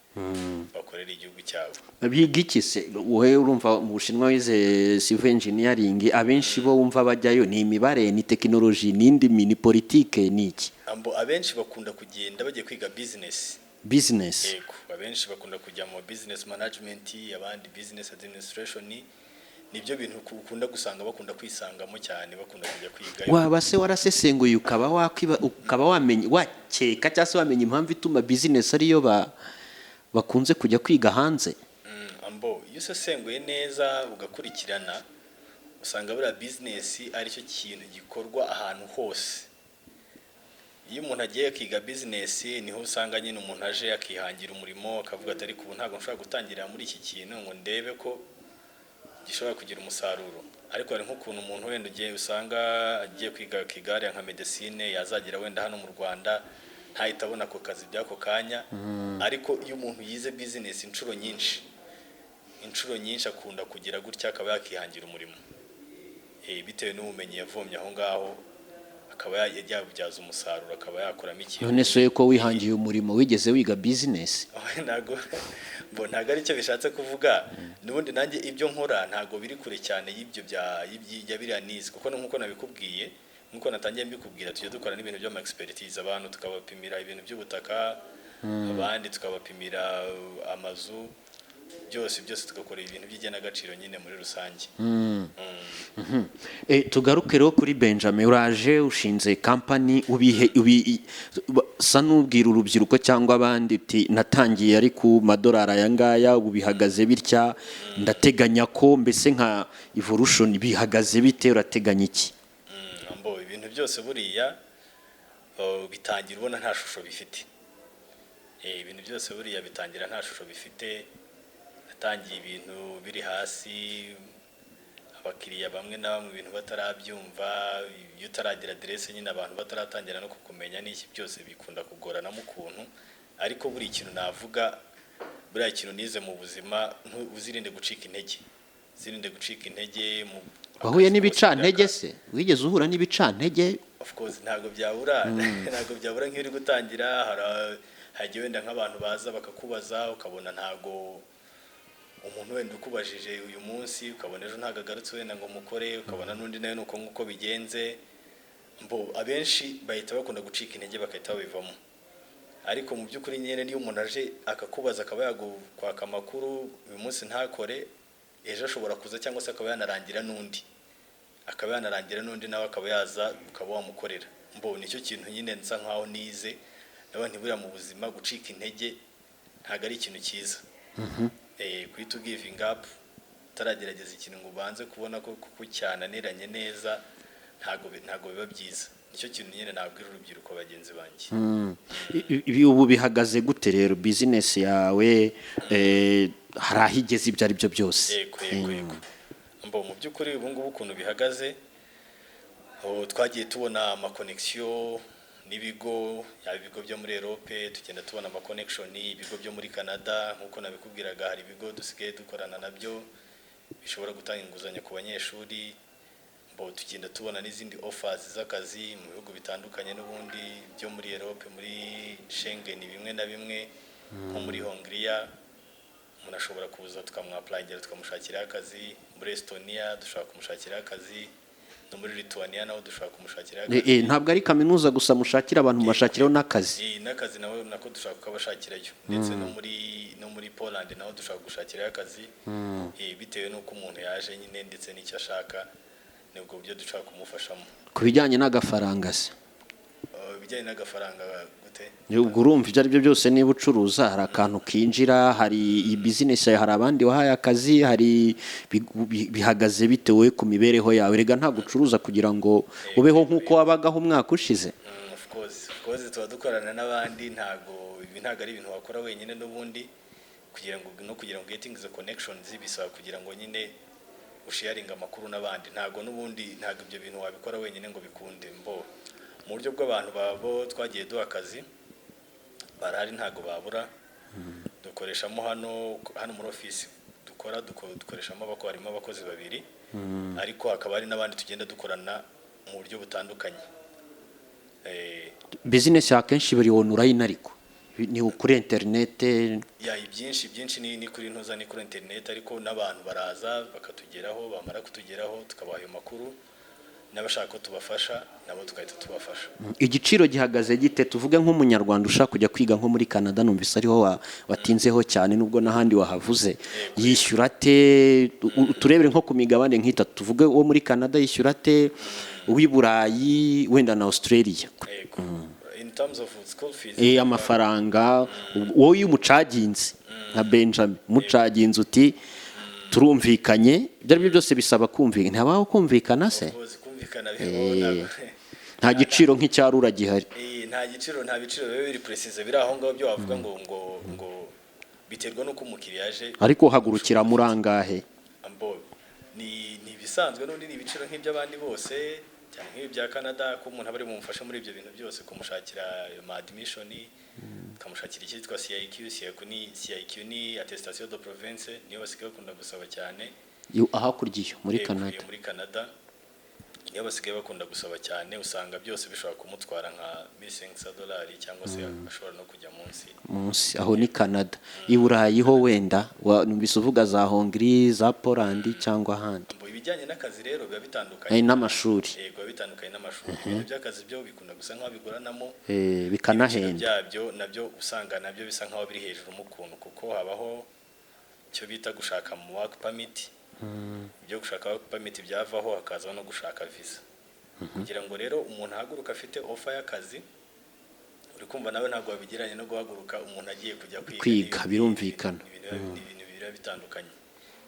bakorere igihugu cyabo. Biga iki se? Wowe urumva mu Bushinwa wize civil engineering, abenshi bo wumva bajyayo ni imibare, ni tekinoloji, ni indimi, ni politike, ni iki? Ambo, abenshi bakunda kugenda bagiye kwiga business. Business? Yego, abenshi bakunda kujya mu business management, abandi business administration. Nibyo bintu ukunda gusanga bakunda kwisangamo cyane, bakunda kujya kwiga. Waba se warasesenguye ukaba wakwiba, ukaba wamenya, wakeka cyangwa se wamenya impamvu ituma business ariyo bakunze kujya kwiga hanze? Ambo, iyo usesenguye neza ugakurikirana, usanga buriya business aricyo kintu gikorwa ahantu hose. Iyo umuntu agiye akiga business, niho usanga nyine umuntu aje akihangira umurimo, akavuga ati: "Ariko ubu ntabwo nshobora gutangirira muri iki kintu ngo ndebe ko Gishobora kugira umusaruro, ariko hari nk'ukuntu umuntu wenda ugiye usanga agiye kwiga Kigali nka medicine, yazagera wenda hano mu Rwanda ntahita abona ako kazi by'ako kanya. Ariko iyo umuntu yize business inshuro nyinshi, inshuro nyinshi akunda kugira gutya akaba yakihangira umurimo, bitewe n'ubumenyi yavomye aho ngaho, akaba yabubyaza umusaruro, akaba yakoramo ikintu. None se ko wihangiye umurimo, wigeze wiga business? Ntabwo mbo, ntabwo aricyo bishatse kuvuga. N'ubundi nanjye ibyo nkora ntabwo biri kure cyane y'ibyo bya biriya nize, kuko nk'uko nabikubwiye, nk'uko natangiye mbikubwira, tujya dukora n'ibintu by'ama expertise, abantu tukabapimira ibintu by'ubutaka, abandi tukabapimira amazu, byose byose tugakora ibintu by'igenagaciro nyine muri rusange. Tugaruke rero kuri Benjamin. Uraje ushinze company, ubihe sa n'ubwira urubyiruko cyangwa abandi uti: "Natangiye ari ku madolari aya ngaya, ubu bihagaze bitya, ndateganya ko", mbese nka evolution bihagaze bite, urateganya iki? Mbo ibintu byose buriya, oh, bitangira ubona nta shusho bifite. Ibintu byose buriya bitangira nta shusho bifite. Natangiye ibintu biri hasi, abakiriya bamwe na bamwe ibintu batarabyumva. Iyo utaragira aderese nyine, abantu bataratangira no kukumenya n'iki, byose bikunda kugoranamo ukuntu. Ariko buri kintu navuga, buriya kintu nize mu buzima, uzirinde gucika intege, uzirinde gucika intege mu Wahuye akazi kose. n'ibicantege se? Wigeze uhura n'ibicantege? Of course, ntabwo byabura, ntabwo byabura. Nk'iyo uri gutangira, hari igihe wenda nk'abantu baza bakakubaza, ukabona ntabwo umuntu wenda ukubajije uyu munsi, ukabona ejo ntabwo agarutse wenda ngo mukore, ukabona n'undi nawe nuko nguko bigenze. Mbo abenshi bahita bakunda gucika intege, bagahita babivamo. Ariko mu by'ukuri nyine niyo umuntu aje akakubaza, akaba yagukwaka amakuru uyu munsi ntakore, ejo ashobora kuza, cyangwa se akaba yanarangira n'undi, nawe akaba yaza ukaba wamukorera. Mbo nicyo kintu nyine nsa nkaho nize, ndabona ntiburiya mu buzima gucika intege ntabwo ari ikintu cyiza. Guhita ugivinga up utaragerageza ikintu ngo ubanze kubona ko kuko cyananiranye neza, ntabwo biba byiza. Nicyo kintu nyine nabwira urubyiruko bagenzi banjye. Ibi ubu bihagaze gute rero, business yawe, hari aho igeze ibyo ari byo byose? Yego. Mbo mu by'ukuri ubu ngubu ukuntu bihagaze, oh, twagiye tubona ama connection n'ibigo, yaba ibigo byo muri Europe, tugenda tubona ama connection, ibigo byo muri Canada. Nk'uko nabikubwiraga, hari ibigo dusigaye dukorana nabyo bishobora gutanga inguzanyo ku banyeshuri. Mbo tugenda tubona n'izindi offers z'akazi mu bihugu bitandukanye n'ubundi byo muri Europe, muri Schengen bimwe na bimwe, nko muri Hongria umuntu ashobora kuza tukamwapplyingira, tukamushakiraho akazi, muri Estonia dushobora kumushakiraho akazi, no muri Lithuania naho dushobora kumushakiraho akazi. Ntabwo ari kaminuza gusa mushakira abantu, mubashakiraho n'akazi? N'akazi nawe nako dushobora kukabashakirayo, ndetse no muri Poland naho dushobora gushakirayo akazi. Bitewe n'uko umuntu yaje nyine ndetse n'icyo ashaka, ni ubwo buryo dushobora kumufashamo. Ku bijyanye n'agafaranga se? Ibijyanye n'agafaranga gute? Ubwo urumva ibyo ari byo byose, niba ucuruza hari akantu kinjira, hari iyi business yawe, hari abandi wahaye akazi, hari bihagaze bitewe ku mibereho yawe. Rega ntabwo ucuruza kugira ngo ubeho nk'uko wabagaho umwaka ushize. Of course, tuba dukorana n'abandi. Ntago ibi ntabwo ari ibintu wakora wenyine n'ubundi. Kugira ngo no kugira ngo getting the connections bisaba kugira ngo nyine usharinga amakuru n'abandi. Ntago n'ubundi, ntago ibyo bintu wabikora wenyine ngo bikunde. Mbo mu buryo bw'abantu babo twagiye duha akazi barahari, ntago babura. Dukoreshamo hano muri office dukora, dukoreshamo harimo abakozi babiri, ariko hakaba hari n'abandi tugenda dukorana mu buryo butandukanye. Business akenshi buri online, ariko ni kuri interinete? Ya, ibyinshi byinshi ni kuri ntuza, ni kuri internet, ariko n'abantu baraza bakatugeraho, bamara kutugeraho tukabaha ayo makuru, n'abashaka ko tubafasha nabo tugahita tubafasha. Igiciro gihagaze gite? Tuvuge nk'umunyarwanda ushaka kujya kwiga nko muri Canada, numvise ariho watinzeho cyane nubwo n'ahandi wahavuze, yishyura ate? Turebere nko ku migabane nk'itatu. Tuvuge uwo muri Canada yishyura ate, uw'i Burayi wenda na Australia? Yego, in terms of school fees? Amafaranga wowe iyo umucharginze nka Benjamin, umucharginze uti turumvikanye, ibyo ari byo byose bisaba kumvikana, ntihabaho kumvikana se? Of course, kumvikana bibaho, Nta giciro nk'icya RURA gihari? Nta giciro, nta biciro biba biri precise biri aho ngaho byo wavuga ngo biterwa n'uko umukiriya yaje. Ariko uhagurukira muri angahe? Ambo Ni ibisanzwe n'ubundi, ni ibiciro nk'iby'abandi bose, cyane nk'ibi bya Canada, ko umuntu aba ari bumufashe muri ibyo bintu byose, kumushakira ama admission, tukamushakira icyitwa CIQ. CIQ ni attestation de province, niyo basigaye bakunda gusaba cyane. Hakurya iyo muri Yego, Canada. Iyo muri Canada niyo basigaye bakunda gusaba cyane. Usanga byose bishobora kumutwara nka $1500 cyangwa se ashobora no kujya munsi. Munsi aho ni Canada. I Burayi ho wenda numvise uvuga za Hongrie, za Poland cyangwa ahandi. Ngo ibijyanye n'akazi rero biba bitandukanye. N'amashuri. Yego, biba bitandukanye n'amashuri. Ibintu by'akazi byo bikunda gusa nk'aho bigoranamo. Eh, bikanahenda. Ibiciro byabyo nabyo usanga nabyo bisa nk'aho biri hejuru mu kuntu, kuko habaho icyo bita gushaka mu work permit. Ibyo gushaka work permit byavaho, hakazaho no gushaka visa. Kugira ngo rero umuntu ahaguruke afite offer y'akazi, uri kumva nawe ntabwo wabigereranya no guhaguruka umuntu agiye kujya kwiga. Kwiga, birumvikana. Ni ibintu biba bitandukanye.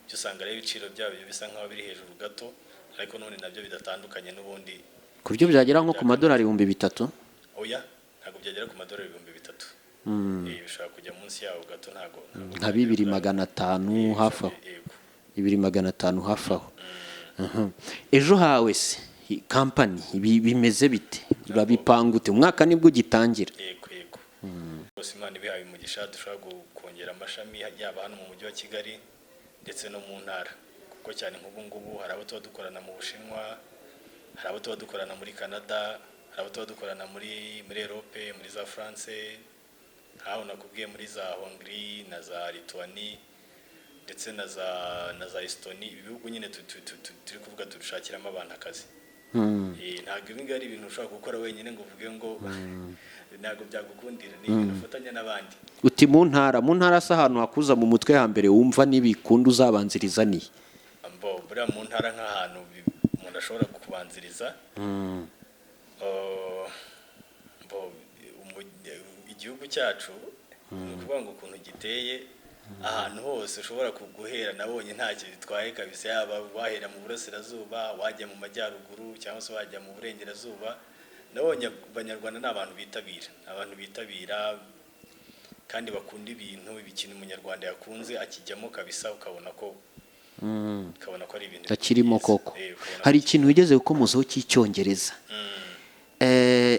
Ibyo usanga rero ibiciro byabyo bisa nk'aho biri hejuru gato, ariko n'ubundi nabyo bidatandukanye n'ubundi. Ku buryo byagera nko ku madolari 3000? Oya, ntabwo byagera ku madolari 3000. Bishobora kujya munsi yaho gato, ntabwo Nka 2500 hafi aho? Yego. 2500 hafi aho. Ejo hawe se, kampani bimeze bite? Urabipanga ute? Umwaka nibwo ugitangira. Yego, rwose Imana ibihaye umugisha, dushobora kongera amashami, yaba hano mu mujyi wa Kigali ndetse no mu ntara, kuko cyane nk'ubu ngubu hari abo tuba dukorana mu Bushinwa, hari abo tuba dukorana muri Canada, hari abo tuba dukorana muri Europe, muri za France, nkaho nakubwiye muri za Hongrie na za Lituanie ndetse na za Estonie. Ibi bihugu nyine turi kuvuga dushakiramo abantu akazi. Ntabwo ibi ngibi ari ibintu ushobora gukora wenyine ngo uvuge ngo ntabwo byagukundira, ni ibintu ufatanya n'abandi. Uti mu ntara se, ahantu hakuza mu mutwe hambere wumva n'ibikunda uzabanziriza ni? Mbo buriya mu ntara nk'ahantu umuntu ashobora kubanziriza, mbo igihugu cyacu ni ukuvuga ngo ukuntu giteye, ahantu hose ushobora guhera nabonye ntacyo bitwaye kabisa. Yaba wahera mu burasirazuba, wajya mu majyaruguru cyangwa se wajya mu burengerazuba, nabonye Abanyarwanda ni abantu bitabira, ni abantu bitabira kandi bakunda ibintu. Ikintu Umunyarwanda yakunze akijyamo kabisa, ukabona ko ari ibintu Akirimo byiza. koko. Ukabona Hari ko ikintu wigeze gukomozaho cy'Icyongereza.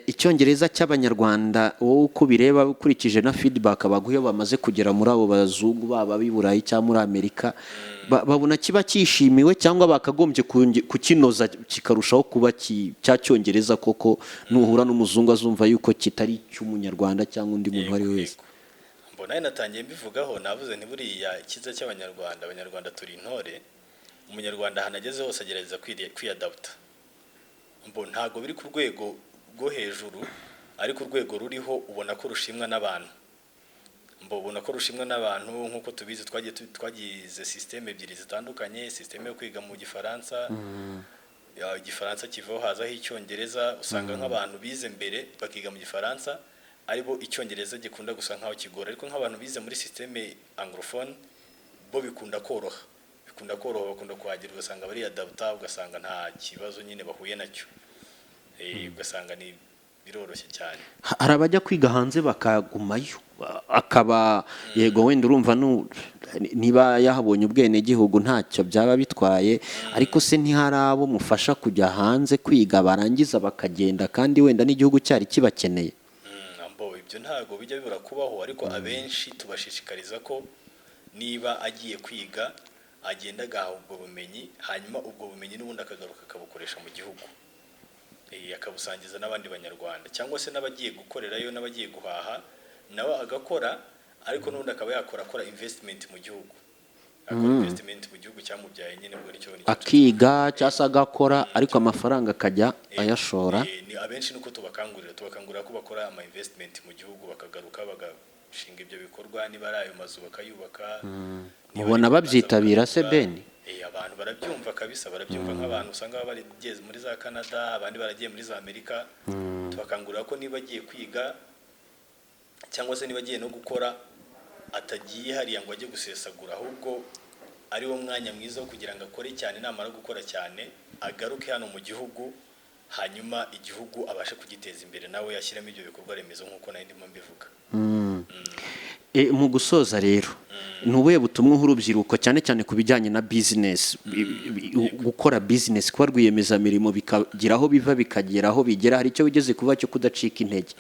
Icyongereza cy'Abanyarwanda, wowe uko ubireba ukurikije na feedback baguha iyo bamaze kugera muri abo bazungu, baba ab'i Burayi cyangwa muri Amerika, babona kiba cyishimiwe cyangwa bakagombye kukinoza kikarushaho kuba cya cyongereza koko, nuhura n'umuzungu azumva yuko kitari icy'Umunyarwanda cyangwa undi muntu uwo ari we wese? Yego. Mbona natangiye mbivugaho, navuze nti buriya icyiza cy'Abanyarwanda, Abanyarwanda turi intore. Umunyarwanda ahantu ageze hose agerageza kwiyadaputa. Mbo ntabwo biri ku rwego rwo hejuru, ariko urwego ruriho ubona ko rushimwa n'abantu. Mbo ubona ko rushimwa n'abantu. Nk'uko tubizi, twagize système ebyiri zitandukanye: système yo kwiga mu Gifaransa, ya, Igifaransa kivaho hazaho Icyongereza. Usanga nk'abantu bize mbere bakiga mu Gifaransa aribo Icyongereza gikunda gusa nkaho kigora, ariko nk'abantu bize muri système anglophone bo bikunda koroha, bakunda kuhagera, ugasanga bariyadaputa, ugasanga nta kibazo nyine bahuye nacyo. Ugasanga ni biroroshye cyane. Hari abajya kwiga hanze bakagumayo, akaba yego wenda urumva niba yahabonye ubwenegihugu ntacyo byaba bitwaye, ariko se ntihari abo mufasha kujya hanze kwiga barangiza bakagenda kandi wenda n'igihugu cyari kibakeneye? Ambo ibyo ntabwo bijya bibura kubaho, ariko abenshi tubashishikariza ko niba agiye kwiga agenda agahaha ubwo bumenyi, hanyuma ubwo bumenyi n'ubundi akagaruka akabukoresha mu gihugu, akabusangiza n'abandi Banyarwanda, cyangwa se n'abagiye gukorerayo n'abagiye guhaha, nawe agakora, ariko n'ubundi akaba yakora akora investment mu gihugu, akora investment mu gihugu cyamubyaye nyine. Ubwo nicyo Akiga cyangwa se agakora, ariko amafaranga akajya ayashora. Ni abenshi nuko tubakangurira ko bakora ama investment mu gihugu, bakagaruka bagashinga ibyo bikorwa, niba ari ayo mazu bakayubaka, niba Mubona ari ibibanza babyitabira se, bakabigura. Ben? Abantu barabyumva kabisa, barabyumva. Nk'abantu usanga baba barigeze muri za Canada, abandi baragiye muri za Amerika, tubakangurira ko niba agiye kwiga cyangwa se niba agiye no gukora, atagiye hariya ngo ajye gusesagura, ahubwo ari wo mwanya mwiza wo kugira ngo akore cyane. Namara gukora cyane agaruke hano mu gihugu, hanyuma igihugu abashe kugiteza imbere, nawe yashyiramo ibyo bikorwa remezo nk'uko nari ndimo mbivuga. Mu gusoza rero, Ni ubuhe butumwa uha urubyiruko, cyane cyane ku bijyanye na bizinesi, gukora bizinesi, kuba rwiyemezamirimo, bikagira aho biva bikagera aho bigera? Hari icyo wigeze kuba cyo kudacika intege,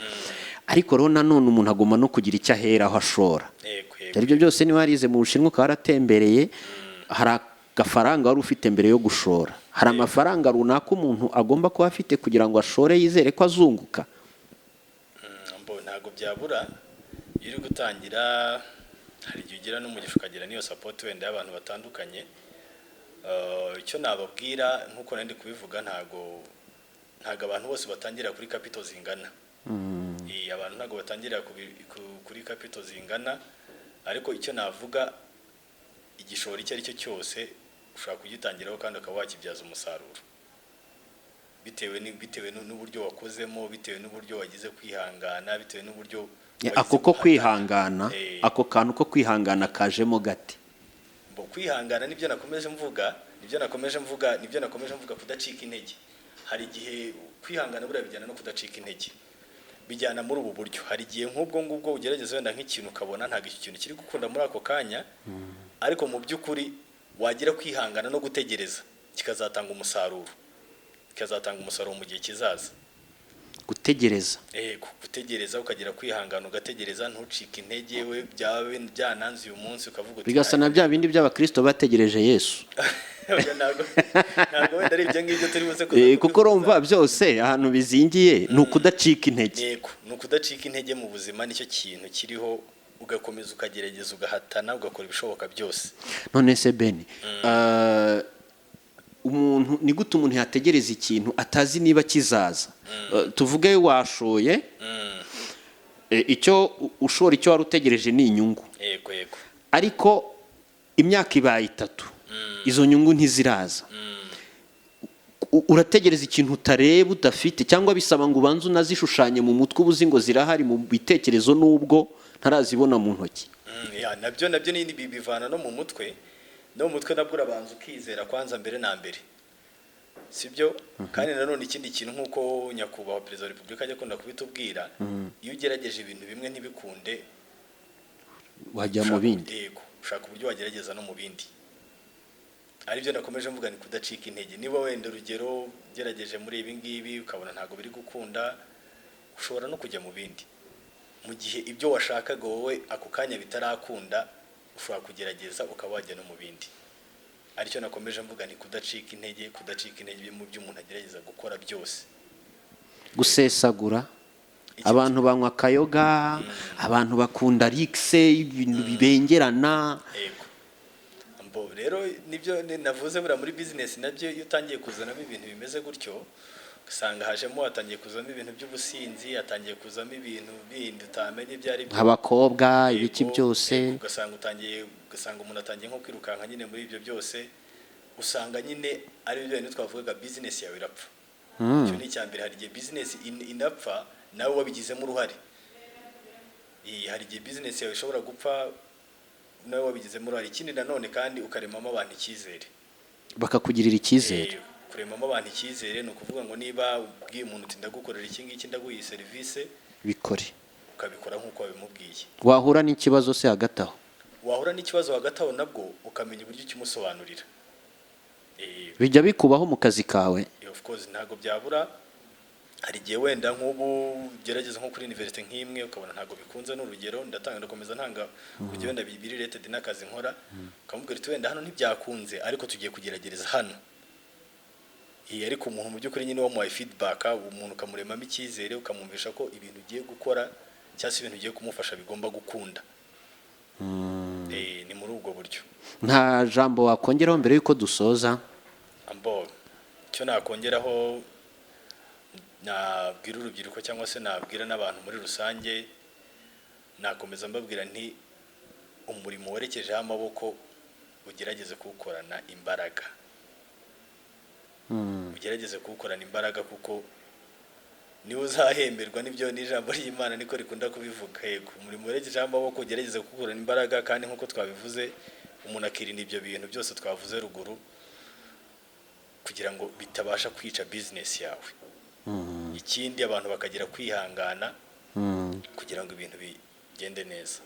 ariko rero nanone umuntu agomba no kugira icyo ahera aho ashora. Yego. Ibyo aribyo byose, niba warize mu Bushinwa ukaba waratembereye, hari agafaranga wari ufite mbere yo gushora. Hari amafaranga runaka umuntu agomba kuba afite kugira ngo ashore yizere ko azunguka? Mbo ntabwo byabura. Iyo uri gutangira, hari igihe ugira n'umugisha ukagira n'iyo support wenda y'abantu batandukanye. Icyo nababwira, nk'uko nari ndi kubivuga, ntabwo abantu bose batangira kuri capital zingana. Abantu ntabwo batangira kuri capital zingana, ariko icyo navuga, igishoro icyo ari cyo cyose ushobora kugitangiraho kandi ukaba wakibyaza umusaruro bitewe n'uburyo wakozemo, bitewe n'uburyo wagize kwihangana, bitewe n'uburyo wagize Ako ko guhatana. kwihangana, ako kantu ko kwihangana kajemo gate? Mbo kwihangana nibyo nakomeje mvuga, kudacika intege. Hari igihe kwihangana buriya bijyana no kudacika intege, bijyana muri ubu buryo. Hari igihe nk'ubwo ngubwo ugerageza wenda nk'ikintu, ukabona ntabwo icyo kintu kiri gukunda muri ako kanya, ariko mu by'ukuri wagira kwihangana no gutegereza, kikazatanga umusaruro mu gihe kizaza. Gutegereza. Ego, gutegereza, ukagira kwihangana, ugategereza, ntucike intege. We byaba byananze uyu munsi, ukavuga uti Bigasa na bya bindi by'abakristo bategereje Yesu. Oya, ntabwo wenda ari ibyo ngibyo turi buze kuza Kuko kubihuza. urumva byose ahantu bizingiye ni ukudacika intege. Yego, ni ukudacika intege mu buzima, nicyo kintu kiriho, ugakomeza ukagerageza, ugahatana, ugakora ibishoboka byose. None se Beni, umuntu ni gute umuntu yategereza ikintu atazi niba kizaza? Tuvuge washoye, icyo ushora, icyo wari utegereje ni inyungu, yego yego ariko imyaka ibaye 3, izo nyungu ntiziraza. Urategereza ikintu utareba, udafite, cyangwa bisaba ngo ubanze unazishushanye mu mutwe, uba uzi ngo zirahari mu bitekerezo nubwo ntarazibona mu ntoki? Ya, nabyo ni bivana no mu mutwe nabwo urabanza ukizera kwanza mbere na mbere, sibyo? Kandi nanone ikindi kintu, nk'uko Nyakubahwa Perezida wa Repubulika ajya akunda kubitubwira, iyo ugerageje ibintu bimwe ntibikunde, wajya mu bindi. Yego, ushaka uburyo wagerageza no mu bindi. Aribyo nakomeje mvuga, ni kudacika intege. Niba wenda urugero ugerageje muri ibi ngibi ukabona ntabwo biri gukunda, ushobora no kujya mu bindi. Mu gihe ibyo washakaga wowe ako kanya bitarakunda, ushobora kugerageza ukaba wajya no mu bindi. Aricyo nakomeje mvuga, ni kudacika intege, kudacika intege mu byo umuntu agerageza gukora byose. Gusesagura, abantu banywa akayoga, abantu bakunda luxe, ibintu bibengerana. Yego. Mbo rero nibyo navuze, buriya muri business nabyo iyo utangiye kuzanamo ibintu bimeze gutyo, usanga hajemo, hatangiye kuzamo ibintu by'ubusinzi, hatangiye kuzamo ibintu bindi utamenya ibyo ari byo. Abakobwa, ibiki Yego, byose. Yego, ugasanga umuntu atangiye nko kwirukanka nyine muri ibyo byose, usanga nyine ari byo bintu twavugaga, business yawe irapfa. Icyo ni icya mbere. Hari igihe business inapfa nawe wabigizemo uruhare. Hari igihe business yawe ishobora gupfa nawe wabigizemo uruhare. Ikindi nanone kandi, ukaremamo abantu icyizere. Bakakugirira icyizere. Kuremamo abantu icyizere ni ukuvuga ngo niba ubwiye umuntu uti ndagukorera iki ngiki, ndaguha iyi serivisi, bikore, ukabikora nk'uko wabimubwiye. Wahura n'ikibazo se hagati aho? Wahura n'ikibazo hagati aho, nabwo ukamenya uburyo ukimusobanurira. Bijya bikubaho mu kazi kawe? Of course, ntabwo byabura. Hari igihe wenda nk'ubu ugerageza nko kuri university nk'imwe, ukabona ntabwo bikunze. N'urugero ndatanga, ndakomeza ntanga urugero wenda biri related n'akazi nkora, ukamubwira uti wenda hano ntibyakunze, ariko tugiye kugerageza hano. Ariko umuntu mu by'ukuri nyine wamuhaye feedback, umuntu ukamuremamo icyizere, ukamwumvisha ko ibintu ugiye gukora cyangwa se ibintu ugiye kumufasha bigomba gukunda. Ni muri ubwo buryo. Nta jambo wakongeraho mbere y'uko dusoza? Ambo icyo nakongeraho, nabwira urubyiruko cyangwa se nabwira n'abantu muri rusange, nakomeza mbabwira nti umurimo werekejeho amaboko ugerageze kuwukorana imbaraga, ugerageze kuwukorana imbaraga, kuko niwe uzahemberwa. Nibyo, n'ijambo ry'Imana niko rikunda kubivuga. Yego, umurimo werekejeho amaboko ugerageze kuwukorana imbaraga, kandi nk'uko twabivuze, umuntu akirinda ibyo bintu byose twavuze ruguru kugira ngo bitabasha kwica business yawe. Ikindi, abantu bakagira kwihangana kugira ngo ibintu bigende neza.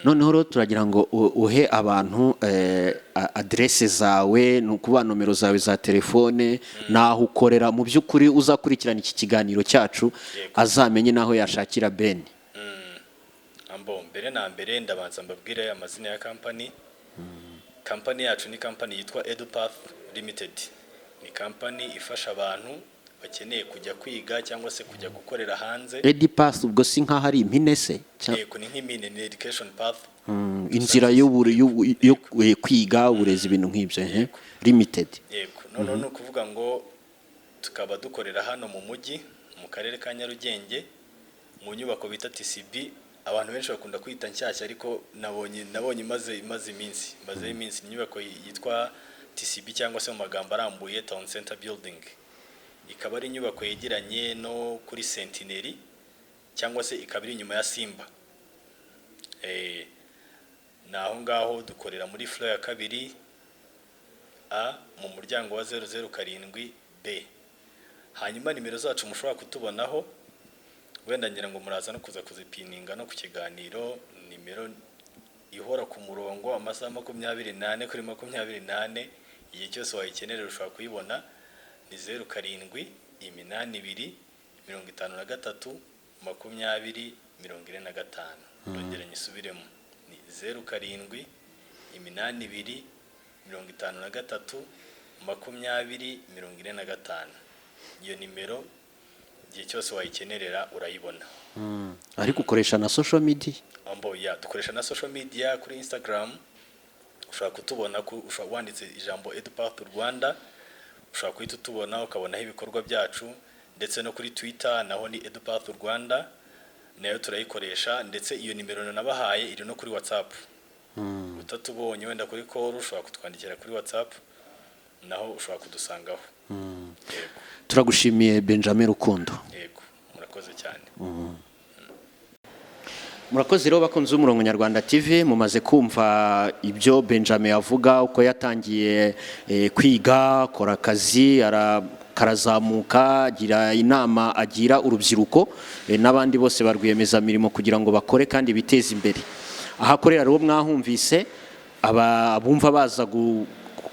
Noneho rero turagira ngo uhe abantu aderese zawe, ni ukuvuga nomero zawe za telefone n'aho ukorera. Mu by'ukuri uzakurikirana iki kiganiro cyacu azamenye n'aho yashakira Ben. Ambo, mbere na mbere ndabanza mbabwire amazina ya kampani. Kampani yacu ni kampani yitwa Edupath Limited. Ni kampani ifasha abantu bakeneye kujya kwiga cyangwa se kujya gukorera hanze. Edupath, ubwo si nk'aho ari impine se? Yego, ni nk'impine, ni Education Path. Inzira yo kwiga, uburezi, ibintu nk'ibyo, limited. Yego. Noneho ni ukuvuga ngo tukaba dukorera hano mu mujyi, mu karere ka Nyarugenge, mu nyubako bita TCB. Abantu benshi bakunda kwita nshyashya, ariko nabonye imaze iminsi, imazeho iminsi. Ni inyubako yitwa TCB, cyangwa se mu magambo arambuye Town Center Building. Ikaba ari inyubako yegeranye no kuri Centenaire, cyangwa se ikaba iri inyuma ya Simba. Ni aho ngaho dukorera, muri floor ya kabiri A, mu muryango wa 007 B. Hanyuma nimero zacu mushobora kutubonaho, wenda ngira ngo muraza no kuza kuzipininga no ku kiganiro. Nimero ihora ku murongo amasaha 24/24, igihe cyose wayikenera ushobora kuyibona, ni 0782532045. Ndongera nyisubiremo, ni 0782532045. Iyo nimero igihe cyose wayikenerera urayibona. Ariko ukoresha na social media? Ambo, ya, dukoresha na social media. Kuri Instagram ushobora kutubona ushobora wanditse ijambo Edupath Rwanda, ushobora guhita utubona, ukabonaho ibikorwa byacu. Ndetse no kuri Twitter naho ni Edupath Rwanda, nayo turayikoresha. Ndetse iyo nimero nabahaye iri no kuri WhatsApp. Utatubonye wenda kuri call, ushobora kutwandikira kuri WhatsApp, naho ushobora kudusangaho. Yego. Turagushimiye, Benjamin Rukundo. Yego, murakoze cyane. Murakoze rero, bakunze Umurongo Nyarwanda TV. Mumaze kumva ibyo Benjamin avuga, uko yatangiye kwiga, akora akazi, karazamuka, agira inama agira urubyiruko n'abandi bose ba rwiyemezamirimo kugira ngo bakore kandi biteze imbere. Aho akorera rero mwahumvise. Abumva baza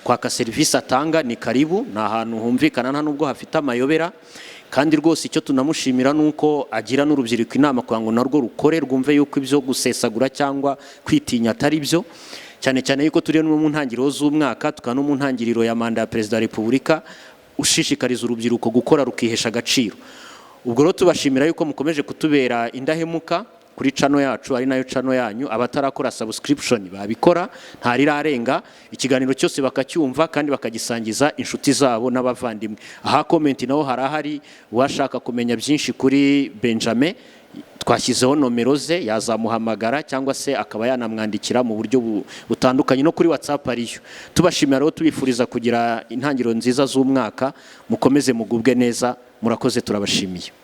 kwaka serivisi atanga ni karibu. Ni ahantu humvikana, nta nubwo hafite amayobera. Kandi rwose icyo tunamushimira ni uko agira n'urubyiruko inama kugira ngo narwo rukore, rwumve yuko ibyo gusesagura cyangwa kwitinya atari byo, cyane cyane yuko turi no mu ntangiriro z'umwaka, tukaba no mu ntangiriro ya manda ya Perezida wa Repubulika ushishikariza urubyiruko gukora rukihesha agaciro. Ubwo rero tubashimira yuko mukomeje kutubera indahemuka kuri channel yacu, ari nayo channel yanyu. Abatarakora subscription babikora, ntarirarenga, ikiganiro cyose bakacyumva kandi bakagisangiza inshuti zabo n'abavandimwe. Aha comment naho harahari. Uwashaka kumenya byinshi kuri Benjamin, twashyizeho nomero ze, yazamuhamagara cyangwa se akaba yanamwandikira mu buryo butandukanye, no kuri WhatsApp ariyo. Tubashimira rero, tubifuriza kugira intangiriro nziza z'umwaka. Mukomeze mugubwe neza. Murakoze, turabashimiye.